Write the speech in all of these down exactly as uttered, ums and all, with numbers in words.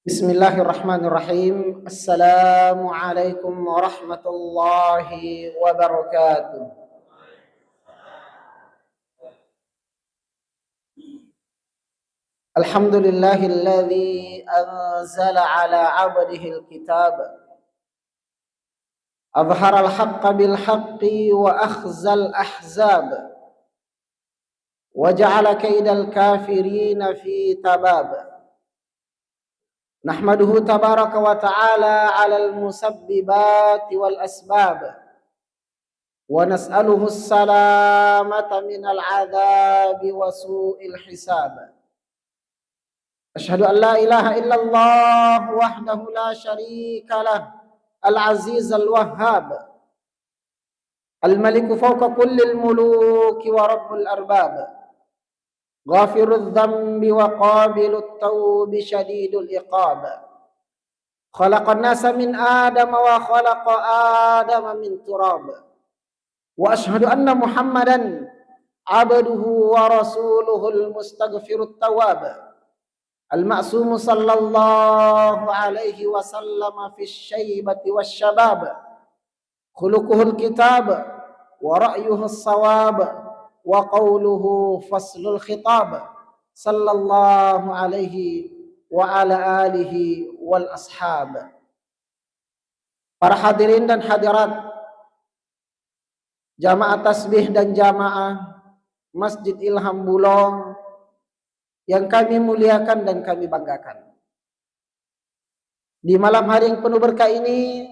Bismillahirrahmanirrahim. Assalamualaikum warahmatullahi wabarakatuh. Alhamdulillahilladzi anzala ala abdihil kitab. Azharal haqqa bil haqqi wa akhzal ahzab. Wa ja'ala kaidal kafirina fi tabab. Nahmaduhu tabaraka wa ta'ala alal musabbibati wal asbab. Wa nas'aluhu salamata minal adzabi wa su'il hisab. Asyhadu an la ilaha illallah wahdahu la syarika lah, al-aziz al-wahhab, al-maliku fawqa kullil muluki wa rabbul arbab, ghafirudz dzambi wa qabilut taubi syadidul iqab. Khalaqan nasa min Adam wa khalaqa Adam min turab. Wa asyhadu anna Muhammadan abduhu wa rasuluhul mustaghfirut tawwab. Al-ma'sumu sallallahu alaihi wasallam fi syaibati wasyabab. Khuluquhul kitab wa ra'yuhus sawab wa qawluhu faslul khitab. Sallallahu alaihi wa ala alihi wal ashab. Para hadirin dan hadirat, jamaah tasbih dan jamaah Masjid Ilham Bulo yang kami muliakan dan kami banggakan. Di malam hari yang penuh berkah ini,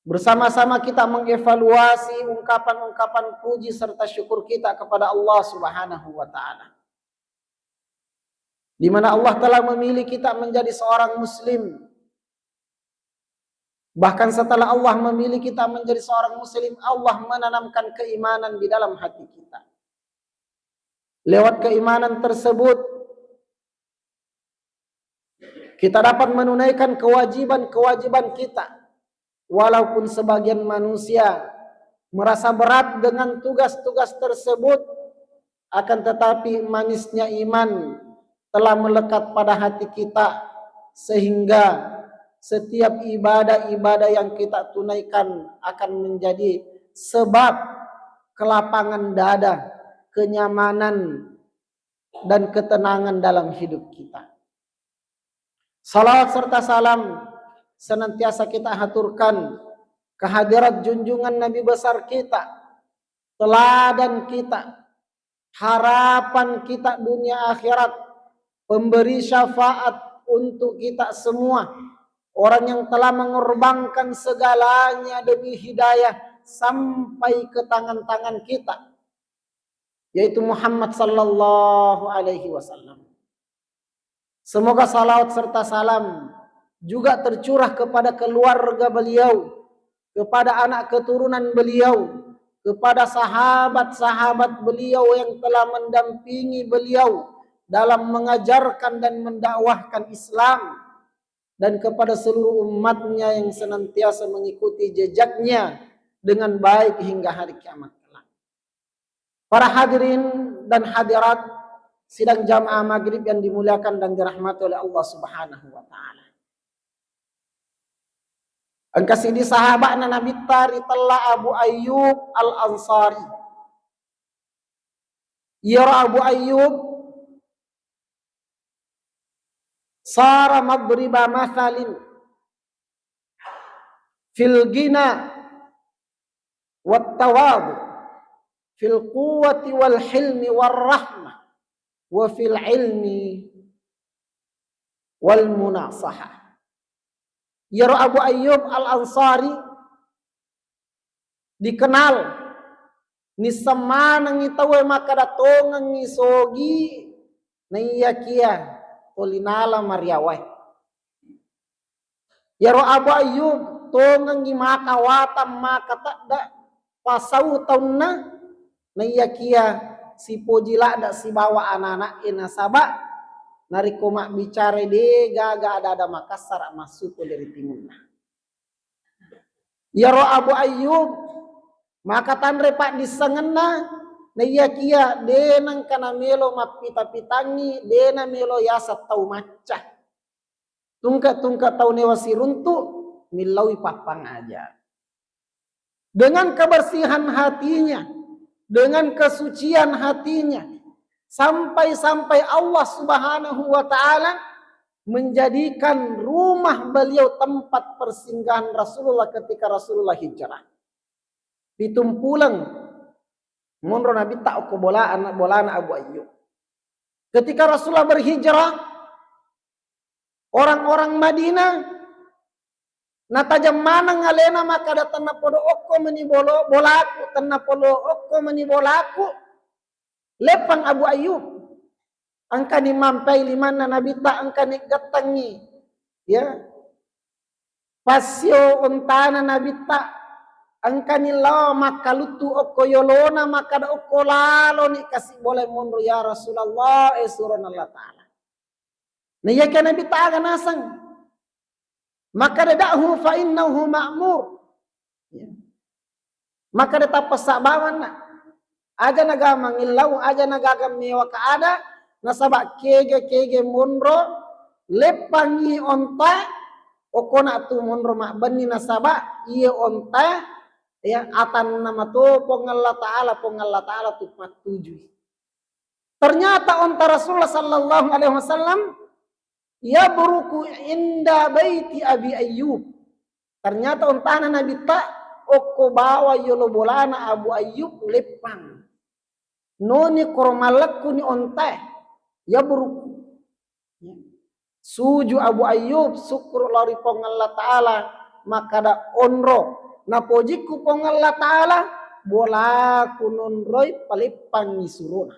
bersama-sama kita mengevaluasi ungkapan-ungkapan puji serta syukur kita kepada Allah Subhanahu wa Ta'ala, di mana Allah telah memilih kita menjadi seorang Muslim. Bahkan setelah Allah memilih kita menjadi seorang Muslim, Allah menanamkan keimanan di dalam hati kita. Lewat keimanan tersebut, kita dapat menunaikan kewajiban-kewajiban kita. Walaupun sebagian manusia merasa berat dengan tugas-tugas tersebut, akan tetapi manisnya iman telah melekat pada hati kita, sehingga setiap ibadah-ibadah yang kita tunaikan akan menjadi sebab kelapangan dada, kenyamanan, dan ketenangan dalam hidup kita. Salawat serta salam senantiasa kita haturkan kehadirat junjungan Nabi besar kita, teladan kita, harapan kita dunia akhirat, pemberi syafaat untuk kita semua, orang yang telah mengorbankan segalanya demi hidayah sampai ke tangan-tangan kita, yaitu Muhammad sallallahu alaihi wasallam. Semoga salawat serta salam juga tercurah kepada keluarga beliau, kepada anak keturunan beliau, kepada sahabat-sahabat beliau yang telah mendampingi beliau dalam mengajarkan dan mendakwahkan Islam, dan kepada seluruh umatnya yang senantiasa mengikuti jejaknya dengan baik hingga hari kiamat kelak. Para hadirin dan hadirat sidang jamaah maghrib yang dimuliakan dan dirahmati oleh Allah Subhanahu wa Ta'ala. Engka siddi sahaba'na Nabitta ritella Abu Ayyub Al-Ansari. Iyaro Abu Ayyub sara madriba mathalin fil ghina wat tawadu, fil quwwati wal hilmi war rahmah, wa fil ilmi wal munasahah. Iyaro Abu Ayyub Al-Ansari dikenal, nisseng manengngi tauwe makkeda tongengngi sogi, naiyakiya toli nala mariawae. Iyaro Abu Ayyub tongengngi maka watang maka tedde pasau taunna, naiyakiya sipoji ladde sibawa anana'e, nasaba narekko mabbicara de gaga ada-ada makassara massu pole ri timunna. Iyaro Abu Ayyub maka tanre paddissengenna, naiyakiya de nengka namelo mappita-pitangngi, de namelo yaseng tau macca. tungke-tungke tau newa siruntu, millaui pappangaja. Dengan kebersihan hatinya, dengan kesucian hatinya, sampai-sampai Allah Subhanahu wa Ta'ala menjadikan rumah beliau tempat persinggahan Rasulullah ketika Rasulullah hijrah. Pitung puleng monro Nabitta okko bola, anak bolana Abu Ayyub. Ketika Rasulullah berhijrah, orang-orang Madinah natajeng maneng alena makkada, "Tennapodo okko meni bolo-, bolaku, tennapodo okko meni bolaku." Leppang Abu Ayyub. Engkani mampai limanna Nabitta, engkani gettengngi, ya, passio ontana Nabitta, engkani lao makkaluttu okko yolona, makkada, "Okko laloni kasi bolae monro, ya Rasulullah, eh, surona Allah Ta'ala." Naiyakia Nabitta aga naseng. Makkada, "Da'hu fa innahu ma'mur." Ya. Makkada, "Tappessa bawang, Nak. Aja naga mangillau, aja nagaga mewaka ada, nasaba kege-kege monro, leppangi onta, okona tu monro mabbenni, nasaba iye onta, ya, atanna mato Puang Allah Ta'ala, Puang Allah Ta'ala tu pattujui." Ternyata onta Rasulullah sallallahu alaihi wasallam yabruku inda baiti Abi Ayyub. Ternyata ontana Nabitta okko bawang yolo bolana Abu Ayyub leppang. Noni koro mallekkuni ontae, yabruku. Suju Abu Ayyub, sukkuru lao ri Puang Allah Ta'ala, makkada, "Onro napojikku Puang Allah Ta'ala, bolaku nonroi paleppangngi surona."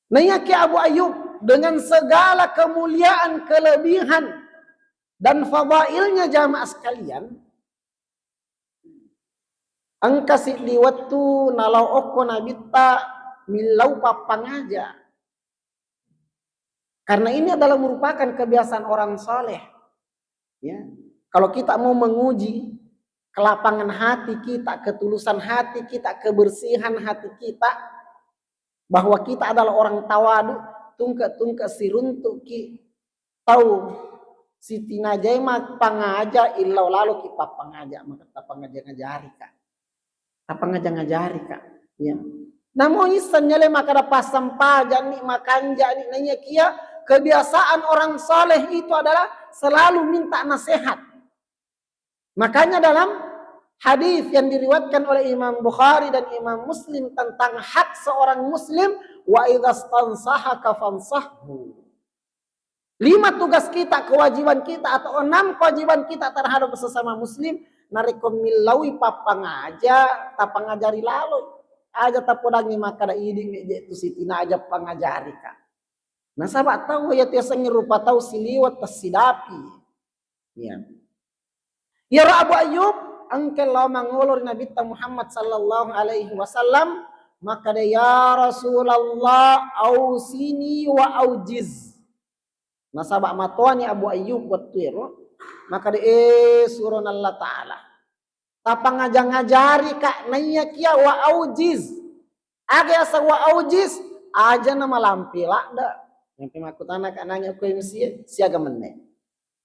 Naiyakia Abu Ayyub dengan segala kemuliaan, kelebihan, dan fadailnya, jamaah sekalian, engka siddi wettu nalao okko Nabitta millau pappangaja. Karena ini adalah merupakan kebiasaan orang saleh. Ya. Kalau kita mau menguji kelapangan hati kita, ketulusan hati kita, kebersihan hati kita, bahwa kita adalah orang tawadu, tungke-tungke siruntuki tau sitinajai mappangaja, illau laloki pappangaja, maka tapangaja-ngajarika. Tapangaja-ngajarika. Ya. Namo issenni ale makkada passempajanni, makanjani, naiyakia kebiasaan orang saleh itu adalah selalu minta nasihat. Makanya dalam hadis yang diriwayatkan oleh Imam Bukhari dan Imam Muslim tentang hak seorang muslim, "Wa idza stansahaka fansahhu." Lima tugas kita, kewajiban kita, atau enam kewajiban kita terhadap sesama muslim, narekko millaui pappangaja, tapangajari laloi. Aja tapodangi makkada, "Idi meje tu sitinaja pangajarika." Nasaba tau iya tu yasengnge rupa tau siliweng tessidapi. Iya. Iyaro Abu Ayyub engka lao mangolo ri Nabitta Muhammad sallallahu alaihi wasallam, makkada, "Ya Rasulullah, ausini wa aujiz." Nasaba matoani Abu Ayyub wettu ero, makkada, "Eh, surona Allah Ta'ala, tapangaja-ngajari ka, naiyakia wa aujiz." Aga yaseng wa aujiz? Aja na malampe ladda. Yang pemakkutana ka nanya ko M C, siaga menne.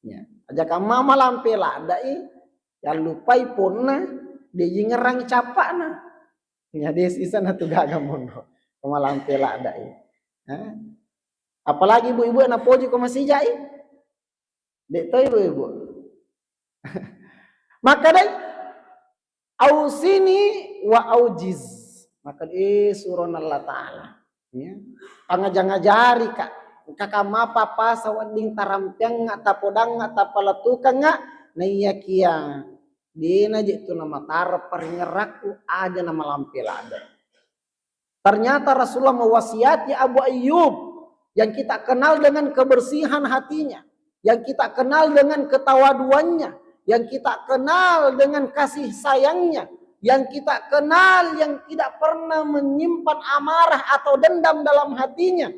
Ya, aja kamma malampe ladda i, yallupai ponna, de jingerang cappana. Ya, de sisa na tu gaga monro. Ko malampe ladda i. Ha? Apalagi ibu-ibu na poji ko masija i. De to ibu-ibu. Makkadai, "Ausini wa aujiz." Makkada, "Eh, surona Allah Ta'ala. Ya. Pangaja-ngajari ka. Engka kamma papasa wedding tarampeangnga, tapodangnga, tapaletukangnga, naiyakia dena je tu namatara paringerrakku, aja na malampe ladda." Ternyata Rasulullah mewasiati Abu Ayyub yang kita kenal dengan kebersihan hatinya, yang kita kenal dengan ketawaduannya, yang kita kenal dengan kasih sayangnya, yang kita kenal yang tidak pernah menyimpan amarah atau dendam dalam hatinya.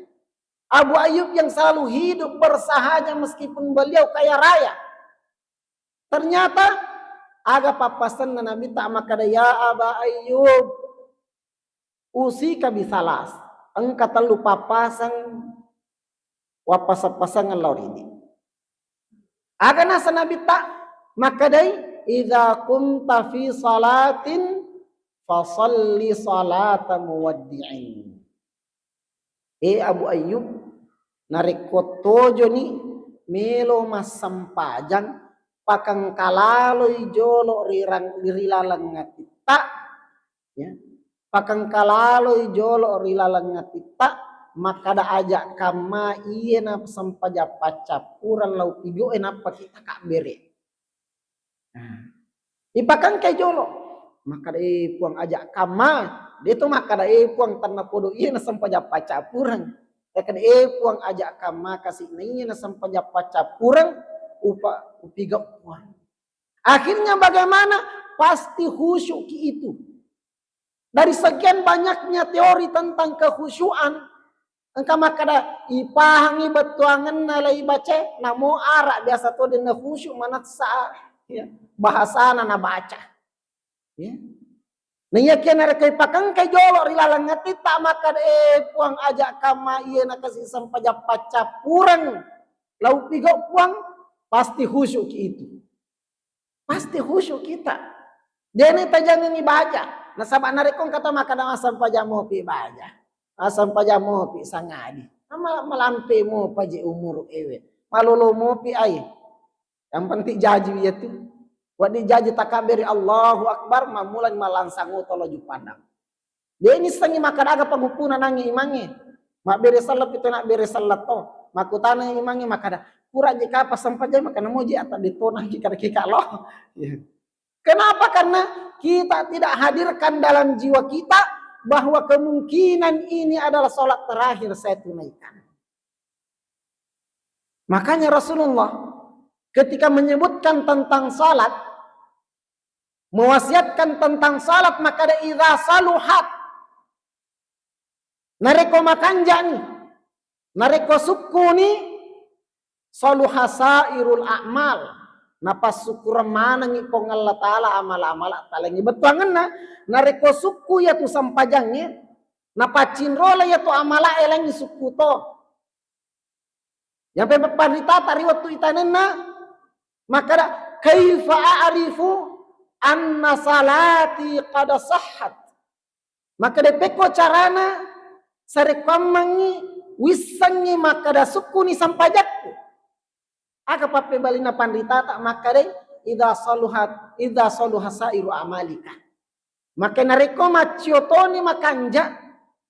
Abu Ayyub yang selalu hidup bersahaja meskipun beliau kaya raya. Ternyata aga pappasenna Nabitta makkada, "Ya Aba Ayyub, usika bisalas." Engka tellu pappaseng wappaseng-pasengeng lao ridi. Aga nasa Nabitta makkedai, "Idza kunta fi salatin fasalli salata muwaddi'in." Eh Abu Ayyub, narekko tojoni melo massempajang, pakengkalaloi jolo ri rang-, ri laleng atitta, ya. Pakengkalaloi jolo ri laleng atitta, makkada aja kamma iye na sempajang paccappureng lau pigoe nappa kita kabbere. Nah, ipakengkai jolo. Makkada, "Eh, Puang, aja kamma." De to makkada, "Eh, Puang, tennapodo iye na sempajang paccappureng." Makkada, "Eh, Puang, aja kamma, kasi na iye na sempajang paccappureng, upa-, upigau, Puang." Akhirnya bagaimana? Pasti khusyuk ki itu. Dari sekian banyaknya teori tentang kekhusyuan, engka makkada ipahangi bettuangenna laibaca, namo ara biasa to denna khusyuk manessa, ya, bahasana nabaca. Ya. Nah, iya kia narekko ipakengkai jolo ri laleng atitta makkada, "Eh, Puang, aja kamma iye na kasi sempajang paccappureng lau pigau, Puang," pasti khusyuk ki itu. Pasti khusyuk kita. Dena tajangengi baja. Nasaba narekko engka to makkada, "Massempajang mopi baja. Massempajang mopi sangadi." Ama malampe mopa je umuru ewe. Malolo mopi ai. Yang penting jaji iya tu. Wedding jaji takabberi Allahu Akbar, mammulani mallansang oto lao Juppandang. De nissengngi makkada aga panguppuna nangnge imangnge. Mabbere selleng pi to, nabbere selleng to. Makkutana imangnge makkada, "Pura je kapang sempajang?" Makkada, "Moji atta de to nangki kada kika lo." Iya. Kenapa? Karena kita tidak hadirkan dalam jiwa kita bahwa kemungkinan ini adalah sholat terakhir saya tunaikan. Makanya Rasulullah ketika menyebutkan tentang salat, mewasiatkan tentang salat, makkada, "Idza saluhat." Narekko makanjani, narekko sukkuni, "saluha sairul a'mal." Napassukkureng manengngi Puang Allah Ta'ala amala-amala talengngi. Bettuangenna, narekko sukku iyatu sempajangnge, napaccinrola iyatu amala elengngi sukku to. Yang pe panritata ri wettu itanenna, makkada, "Kaifa a'rifu anna salati qad sahhat?" Makkada, "Pekko carana sarekkuammengngi wissengngi makkada sukkuni sampajakku?" Aga pappebalinna panritata makkadai, "Idza saluhat, idza saluha sairu amalika." Maka narekko maccio toni makanja,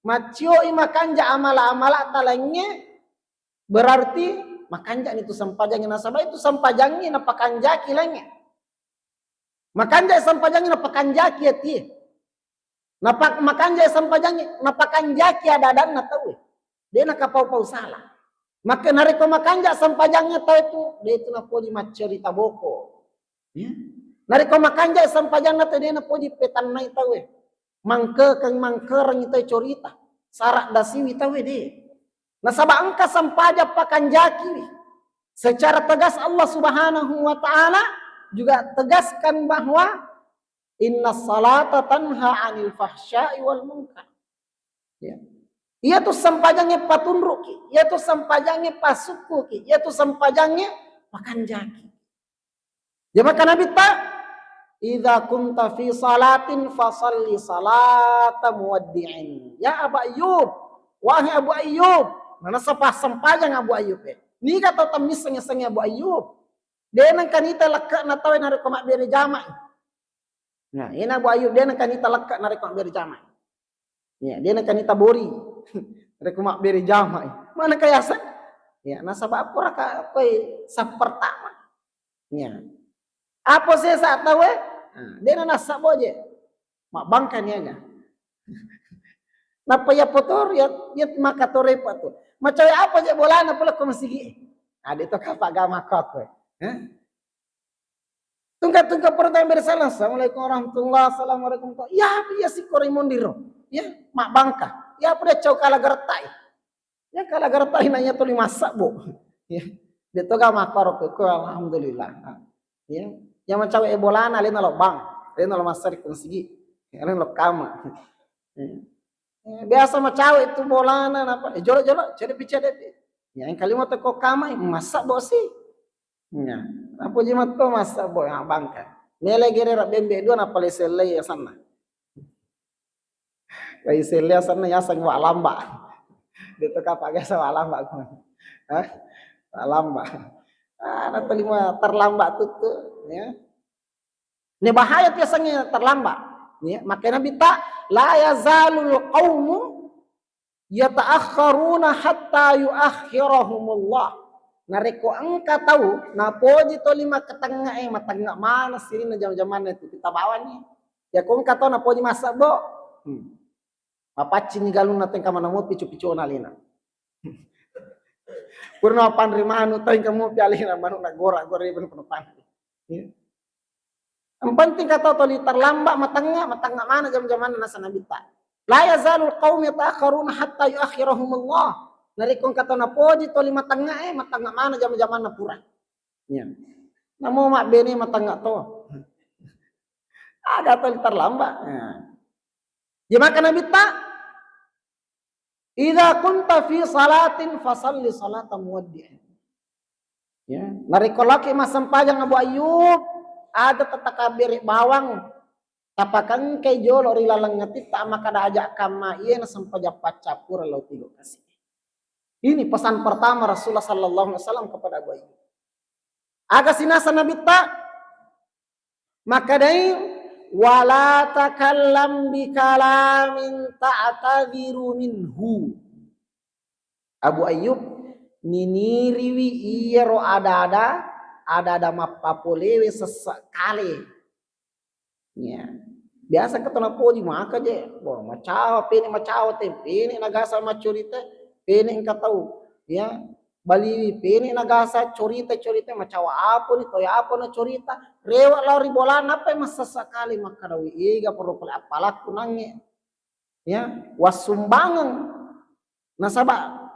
maccioi makanja amala-amala talengnge, berarti makanjani tu sempajangnge, nasaba itu sempajangnge napakanjaki laingnge. Makanja sempajangnge napakanjaki atie. Napa-, makanja sempajangnge napakanjaki ada-adanna tauwe. De nakapau-pau salah. Maka narekko makanja sempajangnge tau itu, de itu napoji maccarita boko. Ya. Narekko makanja sempajanna tau, de napoji petannai tauwe. Mangkekeng, mangkereng itu corita. Sarak dasiwi tauwe de. Nasaba engka sempajang pakanjakiwi. Secara tegas Allah Subhanahu wa Ta'ala juga tegaskan bahwa, "Inna salata tanha anil fahsya'i wal munkar." Ya. Iya tu sempajangnge patunruki, iya tu sempajangnge pasukkuki, iya tu sempajangnge pakanjaki. Ya, maka Nabitta, "Idza kunta fi salatin fasalli salata muwaddi'in." Ya Abu Ayyub, wahai Abu Ayyub, manessa passempajang Abu Ayyub e. Niga tau temmissengngi Abu Ayyub? De nengka nita lekke'na tauwe narekko mabbere jama'i. Nah, ena Abu Ayyub de nengka nita lekke narekko mabbere jama'i. Ya, de nengka nita bori narekko mabbere jama'i. Mana kayaseng? Ya, nasaba aporaka koi sappertama. Ya. Apa sesa tauwe? Nah, de nanassa boje. Mabbangka niaga. Nappa iya potoro, ya, ya maka tore pa tu. Macawe apa je bolana pole ko masigi. Ade to kapa gama ko aku. Hah? Tungka-tungka pertama beri salam, "Assalamualaikum warahmatullah, assalamualaikum warahmatullah." Ya, iya sikko ri mondiro. Ya, mabbangka. Ya, pada cau kala gertai. Ya, kala gertai nanya tuli masak, Bu. Ya. De to ga makkoro ko, alhamdulillah. Nah, ya. Ya macawe e bolana, lena lo bang. Lena lo massari ko masigi. Ya, lena lo kama. Ya. Ya, biasa macawe itu bolana, napa? Eh, jolo-jolo, cedepi-cedepi. Ya, yang kalima to ko kama, masak bosi. Ya. Napoji matto massa bo, ya, bangka. Mele gere ra bembe dua, napale sellei asanna. Lai selle asanna yaseng Wa Lamba. Dia tu kapang biasa Wa Lamba. Hah? Wa Lamba. Ah, na terima terlambat tutu, ya. Ini bahaya tu yasengnge terlambat. Ya, makanya Nabitta, "La yazalul qaumu yata'akhkharuna hatta yu'akhkhirahumullah." Narekko engka tau napoji toli makkatengngae, matengnga maneng sininna jama-jamanna itu kita bawani. Ya ko engka tau napoji massebbo. Hmm. Mapaccingi galunna tengka maneng picu-picuna alena. Purna mapanre manu tau engka mopi alena manu nagora-gora ibu panu panre. Ya. Yang penting kata toli terlambat matengnga, matengnga mana jam-jamanna nasa Nabitta. "La yazalul qaumi yata'akhkharuna hatta yu'akhkhirahumullah." Narekko engka tau napoji toli matengnga e, matengnga mana jam-jamanna pura. Ya. Namo mabbene matengnga to. Aga toli terlambat. Ya. Jadi maka Nabitta, "Idza kunta fi salatin fasalli salata muwaddi'in." Ya, narekko laki massempajang Abu Ayyub, ada tatakabbere bawang, tapakengkai jolo ri laleng atitta, maka da aja kamma iye na sempajang paccappureng lao tigo kasi. Ini pesan pertama Rasulullah sallallahu alaihi wasallam kepada Abu Ayyub. Aga sinasa Nabitta? Makkedai, "Wala takallam bikalamin ta'tadhiru minhu." Abu Ayyub, niniriwi iyaro ada-ada, ada-ada mappapolewe sesse kale. Ya. Biasa engka tau napoji maka je, wah, macawa, pene macawa te, pene nagasa macurita, pene engka tau. Ya, baliwi, pene nagasa corita-corita, macawa apa ni, toya apa na corita, rewa lao ri bolana, apa massessa kali makkadawi, ega perlu pole appalakku nangnge. Ya, wassumbangeng. Nasaba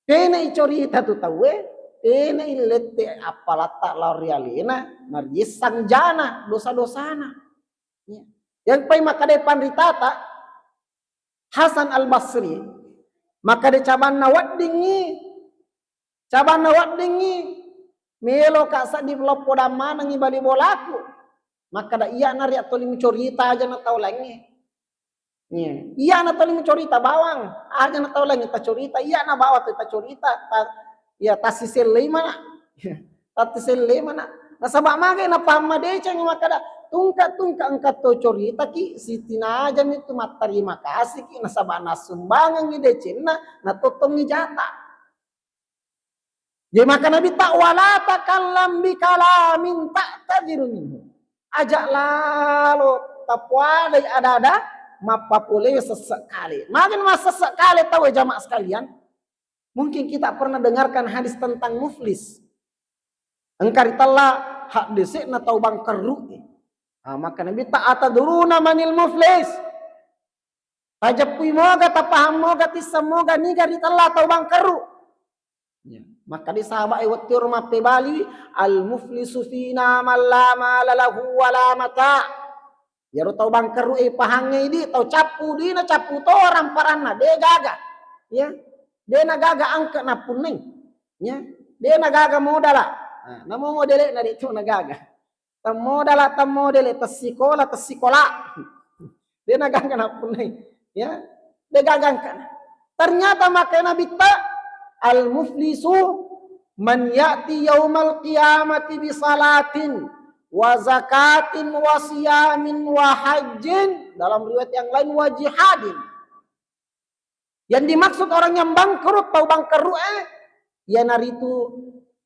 pene i corita tu tauwe, pene i lette appalatta lao ri alena, nariessang jana dosa-dosana. Ya. Yang pai makkadai panritata, Hasan Al-Basri, makkeda cabanna weddingngi, cabanna weddingngi, meloka seddi loppo dammanengngi bali bolaku. Makkeda, "Iyana ri attoli mucorita aja na tau laingnge." Iya. Iyana toli mucorita bawang, aja na tau laingnge tacorita, iyana bawang tu tacorita, ta-, ya, tassisellei mana. Tassisellei mana. Nasaba magai napahang madeceng makkeda, tungka-tungka engka to coritaki, sitinajami tu mattarima kasiki, nasaba nassumbangengngi decenna, natottongngi jata. Jadi maka Nabitta, "Wala takallam bikalamin ta'tadhiru minhu." Aja lalo tapuadai ada-ada mappapolewe sesse kale. Magai massesse kale tau, jamaah sekalian? Mungkin kita pernah dengarkan hadis tentang muflis. Engka ritella haddese'na tau bangkerru. Ah, maka Nabitta, "Atadruna manil muflis?" Tajeppui moga, tapahang moga, tisseng moga niga ritella tau bangkerru. Ya. Makkeda sahabat e wettu ero mappebali, "Al muflisu fina man la mala lahu wa la mata." Iyaro tau bangkerru e pahangnge idi, tau cappu dina, cappu to ramparanna, de gaga. Ya. De nagaga angke nappunnai. Ya. De nagaga modala. Nah, namo modele na de to nagaga. Temmodala, temmodele, tessikola, tessikola. De nagaga nappunnai. Ya, de gaga engka. Ternyata makkeda Nabitta, "Al muflisu man ya'ti yaumal qiyamati bi salatin wa zakatin wa siyamin wa hajjin." Dalam riwayat yang lain, "Wa jihadin." Yang dimaksud orang yang bangkrut, tau bangkrut e, iyanaritu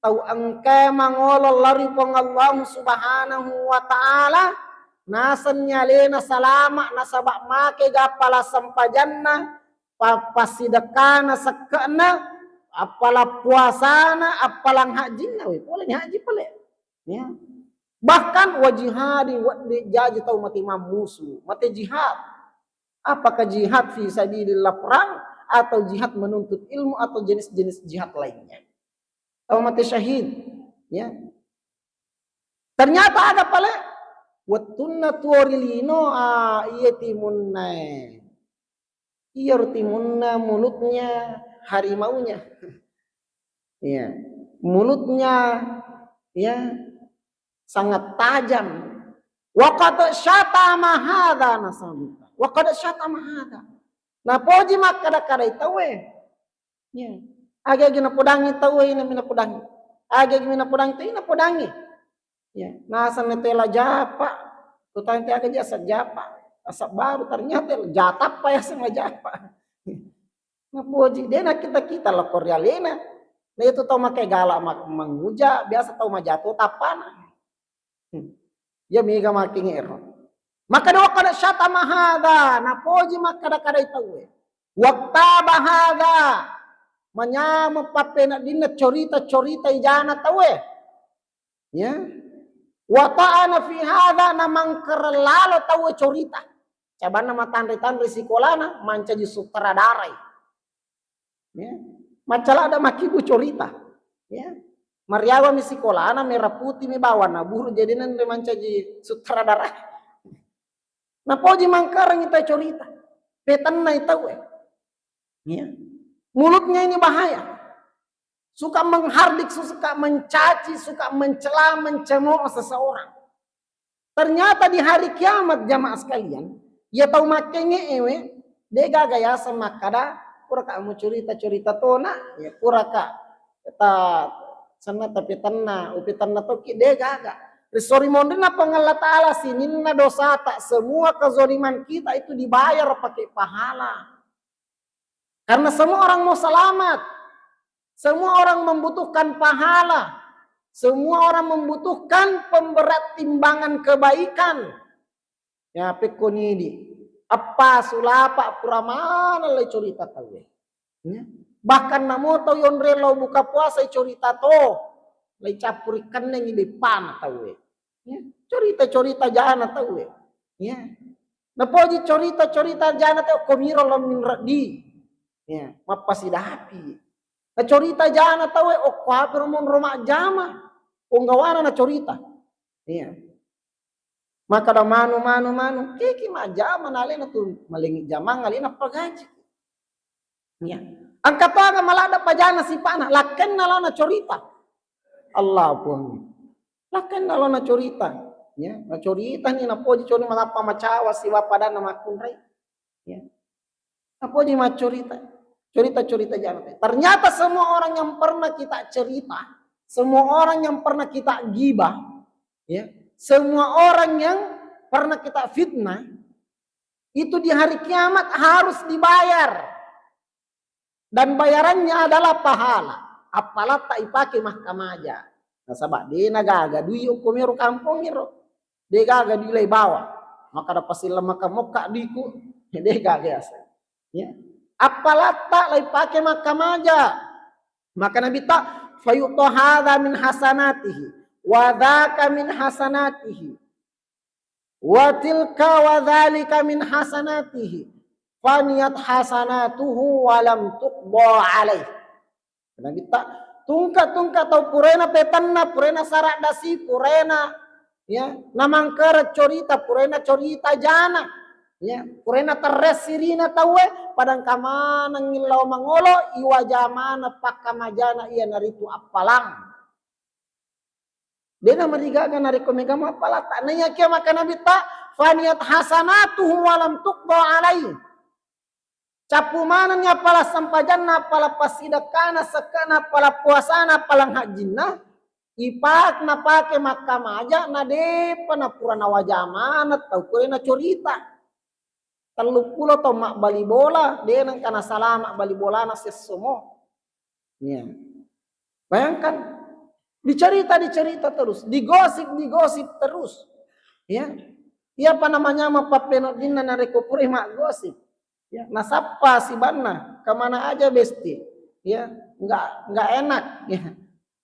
tau engkae mangolo lao ri Puang Allah Subhanahu wa Ta'ala, nasenni alena salama nasaba make ga appala sempajanna, pa-, passidekkana sekke'na, appala puasana, appalang hajjinna, we, pole ni hajji pole. Ya. Bahkan wa jihadi, weddi jaji tau mate mammusu, mate jihad. Apakah jihad fi sabilillah, perang, atau jihad menuntut ilmu atau jenis-jenis jihad lainnya? Tau mate syahid, ya. Ternyata aga pale, wettunna tuo ri lino, ah, iya timunna e. Iyaro timunna mulutnya harimaunya. Iya. Mulutnya Ya, sangat tajam. Wa qad syatama hadza, nasabita. Wa qad syatama hadza. Napoji makkada-kadai tauwe. Ya. Agi-agi napodangi tauwe, ina mi napodangi. Agi-agi mi napodangi tauwe, ina podangi. Ya, naseng na tela japa. Kutanya aga jasa japa. Asa baru ternyata jatappa ya sama japa. Napoji, de na kita-kita lo ko ri alena. Na itu tau make gala ma-, manguja, biasa tau majato tappana. Hmm. Ya mega making ero. Maka do kada syatama hadza, napoji makkada-kadai tauwe. Waktaba hadza, manyameng pappeneddinna corita-corita ijana tauwe. Ya. Wa ta'ana fi hadza, namangkereng lalo tauwe corita. Cabanna matanre-tanre sikolana, mancaji sutradarai. Ya. Macca ladda makkibu corita. Ya. Mariawa mi sikolana, merah putih mi bawanna, buru jadi nanre mancaji sutradara. Napoji mangkarengi tau corita. Petennai tauwe. Ya. Mulutnya ini bahaya. Suka menghardik, suka mencaci, suka mencela, mencemooh seseorang. Ternyata di hari kiamat, jamaah sekalian, ya tau makkenge'e we, de gaga yaseng makkada, pura ka mu curita-curita tona, ya pura ka ta senna tapi tenna, upi tenna toki, de gaga. Risori monrinna Puang Allah Ta'ala sininna dosata, semua kezaliman kita itu dibayar pakai pahala. Karena semua orang mau selamat. Semua orang membutuhkan pahala. Semua orang membutuhkan pemberat timbangan kebaikan. Ya, pekko nidi. Eppa sulapa pura maneng lai corita tauwe. Ya. Bahkan namo tau yonre lao buka puasa corita to. Lai cappuri kennengi beppana tauwe. Ya, corita-corita jana tauwe. Ya. Napoji corita-corita jana tauwe, komiro lo minreddi. Ya, mappasidapi. Na corita jana tauwe, okko apiro monro majjama. Ponggawana na corita. Ya. Maka da manu, manu, manu. Kiki majjama na alena tu malengi jamang alena pagaji. Ya. Angka toga maladda pajana sipana, lakkenna lao na corita. Allah Puang. Lakkenna lao na corita. Ya, na corita ni napoji coni manappa macawa siwa padanna makkunrai. Ya. Napoji maccorita. Corita-corita jana. Ternyata semua orang yang pernah kita cerita, semua orang yang pernah kita gibah, ya, semua orang yang pernah kita fitnah, itu di hari kiamat harus dibayar. Dan bayarannya adalah pahala. Appalatta ipake makkamaja. Nasaba de na gaga dui okko mero kampong ero. De gaga dui lai bawa. Maka da pasilla maka mokka duiku. De gaga yaseng. Ya. Appalatta lai pake makkamaja. Maka Nabi ta, fayu'ta hadza min hasanatihi wa dzaka min hasanatihi. Wa tilka wa dzalika min hasanatihi. Faniyat hasanatuhu wa lam tuqda alaih. Nabi ta, tungka-tungka tau purena petanna, purena sarak dasi, purena, ya, namangkere corita, purena corita jana. Ya, purena terres sirina tauwe, padangka manengngi lao mangolo, iwaja maneng pakkamajana iyanaritu appalang. Dena marigaga narekko mega mappalatta. Naiyakia maka Nabi ta, faniyat hasanatuhu wa lam tuqda alaih. Cappu manenni appala sempajanna, appala passidekkana, sekkana, appala puasana, appala hajjinna, ipak napake makkamaja, na depa napura nawaja maneng tau kue nacorita. Telluppulo taung mabbali bola, de nengka nasalama bali bolana sessomo. Ya. Bayangkan, dicerita, dicerita terus, digosip, digosip terus. Ya. Iyapa namanya mappappenoddinna narekko pura maggosip. Ya, nasappa sibanna, kemana aja besti. Ya, nggak, nggak enak. Ya.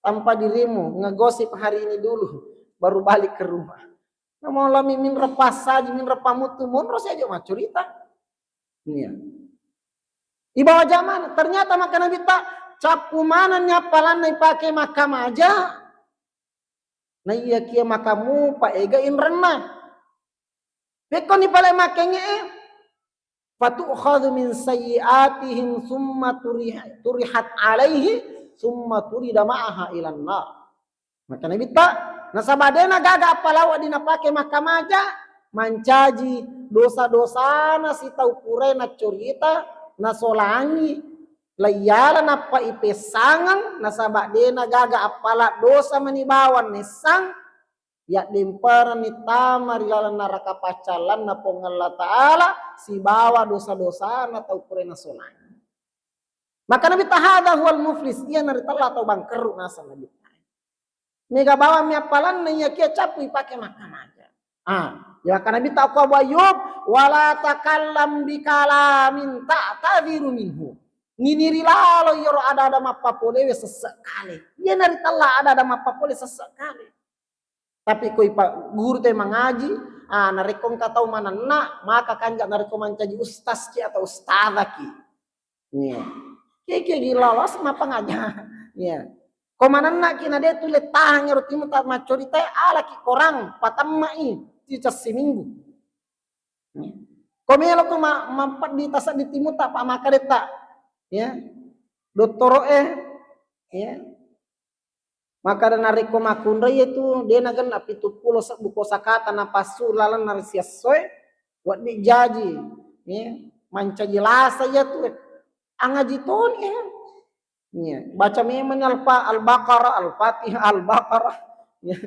Tanpa dirimu, ngegosip hari ini dulu, baru balik ke rumah. Namo lami minreng passaji, minreng pamuttu, monro saja maccurita. Iya. Ibawa jamana, ternyata maka Nabi ta, cappu manenni appalanna ipake makkamaja. Naiyakia maka mupa ega inrenna. Pekkoni pale makkenge'e, fatu'khadhu min sayyi'atihim summa turiha-, turihat alaihi summa turida ma'aha ilan nar. Maka Nabitta, nasaba dena gaga appala wedding napake makkamaja, mancaji dosa-dosana sitau purae naccorita, nasolangi, laiyala nappa ipessangeng, nasaba dena gaga appala dosa mani bawang nessang, yaddemperenni tama ri laleng naraka paccallanna Puang Allah Ta'ala sibawa dosa-dosana tau purae nasolangi. Maka Nabitta, hadza huwal muflis, iya naritella tau bangkerru naseng Nabitta. Mega bawang mi appalanna iyakiya cappu ipake makkamaja. Ah, ya maka Nabitta ko Abu Ayyub, wala takallam bikalamin ta'tadhiru minhu. Niniri lalo iyaro ada-ada mappapolewe sesse kale. Iya naritella ada-ada mappapole sesse kale. Tapi ko ipa guru te mangaji, ah, narekko engka tau manenna, maka kanja narekko mancaji ustazki atau ustazaki. Iya. Keke gila los mapangaja. Iya. Ko manennaki na de tu le tahangi ro timu ta maccorita alaki korang, patemmai cicak siminggu. Iya. Ko melo ko ma-, mampeddi taseddi timu ta pa makadetta. Iya. Dottoro e. Iya. Makkada narekko makkunrai tu de nagenna pitu pulo sebbu kosakata napassu lalenna ri siessoe, wedding jaji, ya, mancaji lasa iya tu, angaji toni, ya. Ya, baca memang Al-, Al-Baqarah, Al-Fatihah, Al-Baqarah. Ya.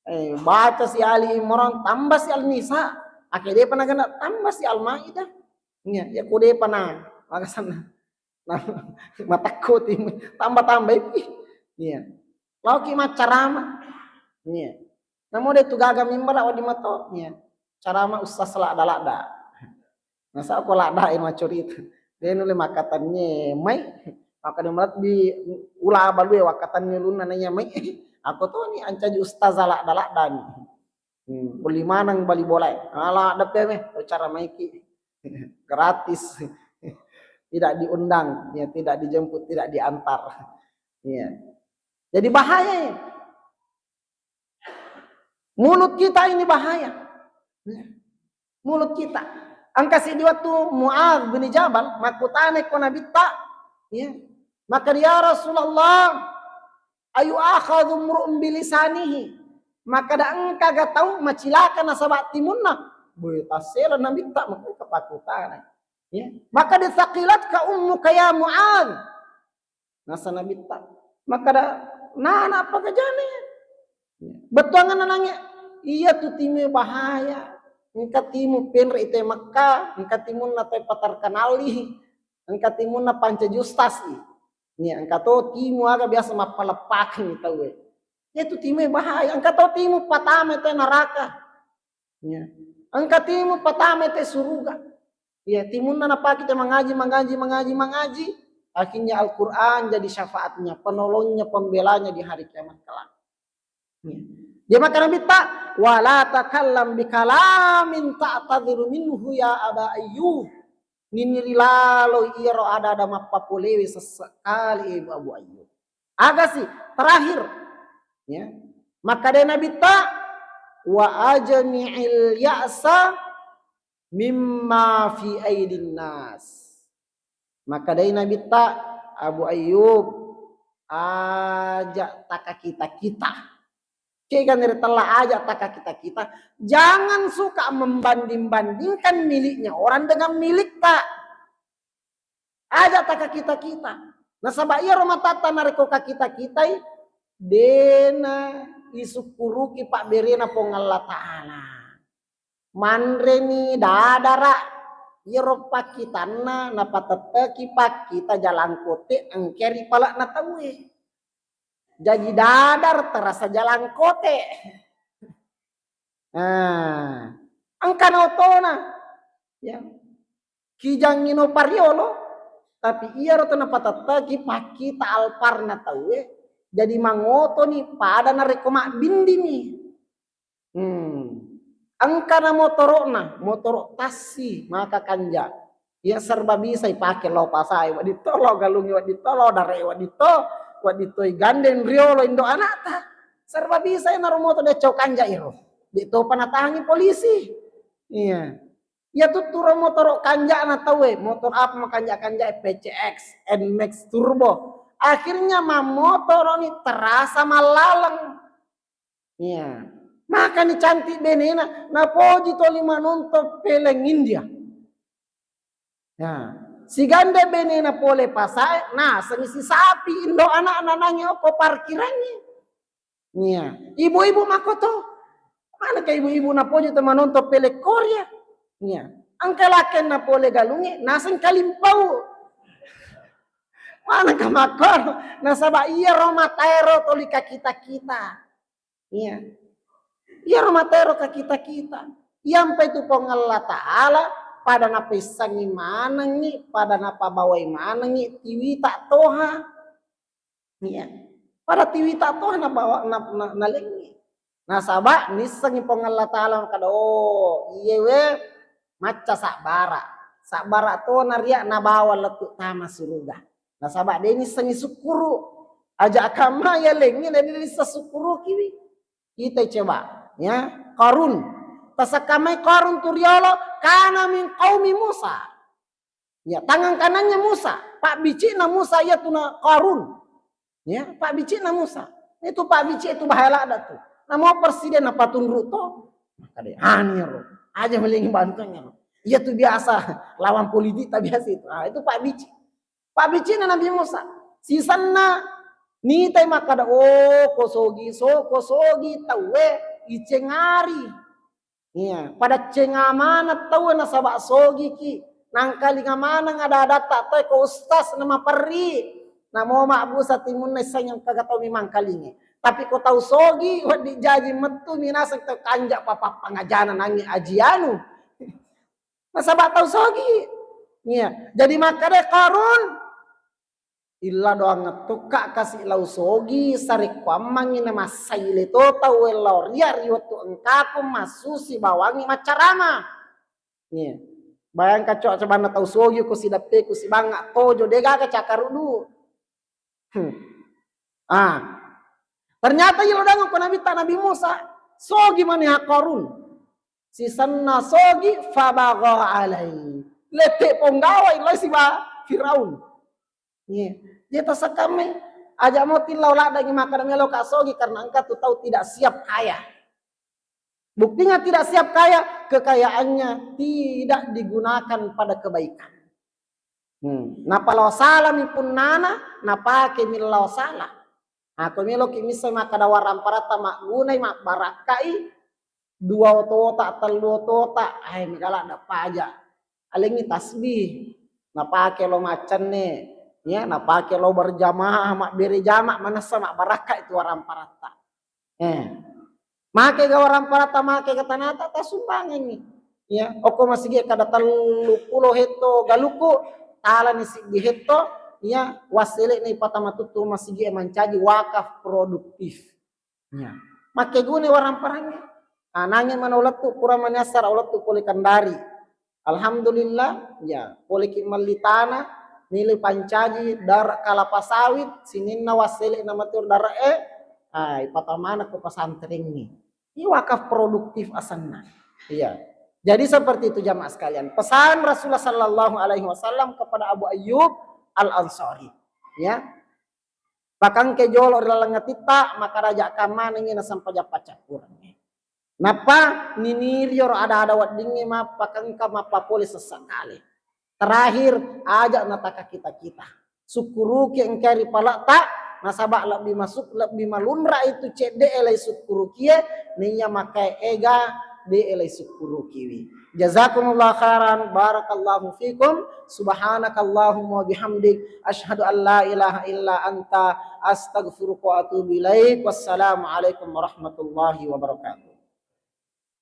Eh, baca si Ali Imran, tambah si Al-Nisa. Ake depa nagenna, tambah si Al-Maidah. Ya, ya ko depa na, maka sana. Nah, matakkuti, tambah-tambah itu. Iya. Laoki maccarama. Iya. Namo de tu gaga mimbar wedding mato. Iya. Carama ustaz ladda-ladda. Masa ko ladda e macurita. De nulle makkatenni mai. Maka de malebbi ula balue wakkatenni ulunna naiya mai. Aku to ni ancaji ustaz ladda-ladda ni. Hmm, beli maneng bali bolae. Ala deppe me, cara maiki. Gratis. Tidak diundang, ya, tidak dijemput, tidak diantar. Iya. Jadi bahaya ya. Mulut kita ini bahaya. Ya. Mulut kita. Engka siddi wettu Muadz bin Jabal makkutana ko Nabitta, ya. Maka dia Rasulullah, ayu akhadhu mru'un bilisanihi. Makkada engkaga tau macilaka nasaba timunna. Boe tasselo Nabitta, maka engka pakkutana. Ya. Maka dia, tsaqilatka ummuka ya Muadz. Nasa Nabitta. Makkada nana apa kajane? Ya. Bettuangan nanange, iya tu timu bahaya. Engka timu penre ite Mekka, engka timunna te paterkenali, engka timunna panca justasi. Nia, engka to timu aga biasa mappaleppakeng tauwe. Iya tu timu bahaya. Engka to timu patama te neraka. Ya. Engka timu patama te suruga. Iya, timunna napake te mangaji, mangaji, mangaji, mangaji. Akhirnya Al-Quran jadi syafaatnya, penolongnya, pembelanya di hari kiamat kelak. Ya. Dia maka Nabitta, wala takallam bikalamin ta'tadhiru minhu ya Aba Ayyub. Niniri lalo iyaro ada-ada mappapolewe sessekali Ibu Abu Ayyub. Agasi terakhir. Ya. Maka dia Nabitta, wa ajmi'il ya'sa mimma fi aidin nas. Maka dai Nabitta, Abu Ayyub, aja takakita-kita. Kega nere tella aja takakita-kita. Jangan suka membanding-bandingkan miliknya orang dengan milikta. Aja takakita-kita. Nasaba iyaro matatta narekko kakita-kitai, dena isukkuruki pabberena Puang Allah Ta'ala. Manreni dadara, iyaro pakkitanna napatetteki pakkita jalangkote engka ri pale'na tauwe. Jaji dadar terasa jalangkote. Nah, engka naotona. Ya. Kijangngi no pariolo, tapi iyaro to napatetteki pakkita alparna tauwe, jadi mangotoni pada narekko mabbindimi. Hmm. Engkana motoro'na, motoro' tassi maka kanja. Iya serba bisa ipake lao pasae, wedding to lao galungngi, wedding to lao dare, wedding to, wedding to igandeng riolo indo anakta. Serba bisa enaro motor de cau kanja iro. De topa natahangi polisi. Iya. Iya tutturo motoro' kanja'na tauwe, motor apa makanja-kanja P C X, N max turbo. Akhirnya mammotoro'ni terasa mallaleng. Iya. Makani cantik benena, napoji toli manonton peleng India. Nah, sigande benena pole pasae, nasengi si sapi indo anakna nange okko parkirangnge. Iya. Ibu-ibu makoto. Manengka ibu-ibu napoji to manonton peleng Korea. Iya. Engka lakenna pole galungnge, naseng kalimpau. Manengka makkoro, nasaba iyaro mataero toli kakita-kita. Iya. Iyaro mataero kakita-kita. Iyampa itu Puang Allah Ta'ala pada napaissengi manengngi, pada napabawai manengngi tiwita toha. Iya. Pada tiwita toha nabawa, na, na, nalengngi. Nasaba nissengi Puang Allah Ta'ala makkada, oh, iyewe macca sabbara. Sabbara tona ria nabawa lettu tama suruga. Nasaba de nissengi sukkuru. Aja kamma yalengngi, de nisseng sukkurukiwi. Kita coba, ya, Qarun. Tasakkamai Qarun tu riolo, kana min qaumi Musa. Ya, tangan kanannya Musa, pabbicikna Musa, iya tuna Qarun. Ya, pabbicikna Musa. Itu pabbici itu bahaya ladda tu. Namo presiden apa tunru to? Maka dia, ah, niro. Aja melingi bantunya lo. Iya tu biasa lawan politik tak biasa itu. Ah, itu pabbici. Pabbicikna Nabi Musa. Sisenna nitai makkada, oh, ko sogi, so, ko sogi tauwe icengari. Iya, pada cenga maneng tauwe nasaba sogiki. Nangkalinga maneng ada-adatta tauwe ko ustaz na maperri. Namo mabbusa timunna isseng engkaga tau memang kalinge. Tapi ko tau sogi, wedding jaji mettu minaseng tau kanja papa pangajana nangi aji anu. Nasaba tau sogi. Iya, jadi makkada Qarun, illa doang tokka kasi lau sogi, sarekkuammangi namassaile to tau lao ria ri wettu engkaku massusi bawangi maccarama. Iya. Bayangkan coba, cobanna tau sogi ko sidappeku sibanga tojo, de gaga cakarudu. Hmm. Ah. Ternyata iyaro dangeng ko Nabitta Nabi Musa, sogi mani ha Qarun. Sisenna sogi, fabagha alai. Lette ponggawai lai siba Firaun. Iya. Iya, tasakkamme. Aja mo tillau laddangi makkada meloka sogi karena engka tu tau tidak siap kaya. Buktinya tidak siap kaya, kekayaannya tidak digunakan pada kebaikan. Hmm. Napalao salami punnana, napake millau sala. Nah, ko meloki misseng makkada waramparatta maggunai, mabbarakkai, dua otota, tellu otota, eh, mega ladda paja. Alengngi tasbih, napake lo maccenne, ya, napake lo berjamaah, mabbere jama, manessa mabbarakka itu waramparatta. Eh, make ga waramparatta, make ga tanata, tasumbangengngi. Ya, okko masigi kada tellu pulo hetto galuku, talani siddi hetto, ya, wassele'na ipatama tuttu masigi mancaji wakaf produktif. Ya. Makkeguna waramparangnge. Ah, nange mana ulettu, pura mani assara ulettu pole Kendari. Alhamdulillah, ya, poleki melli tanah, nilai pancaji dara kalapa sawit, sininna wassele na matur dara e, ah, ipatamana ko pesantrengngi. Ini wakaf produktif asanna. Iya. Jadi seperti itu jamaah sekalian. Pesan Rasulullah sallallahu alaihi wasallam kepada Abu Ayyub Al Ansari. Ya. Pakangke jolo ri laleng atitta, makkaraja kammanengngi nasempajang paccappurengnge. Nappa ninirioro ada-ada weddingnge mappakengka mappapole sessakale. Terakhir, aja nataka kita-kita. Sukkuruki engka ri paletta, nasaba lebbi masuk, lebbi malunra itu cedde e lai sukkurukie, naiya makkae ega de e lai sukkurukiwi. Jazakumullah khairan, barakallahu fikum, subhanakallahumma wa bihamdik, asyhadu an la ilaha illa anta, astaghfiruka wa atubu ilaik. Wassalamualaikum warahmatullahi wabarakatuh.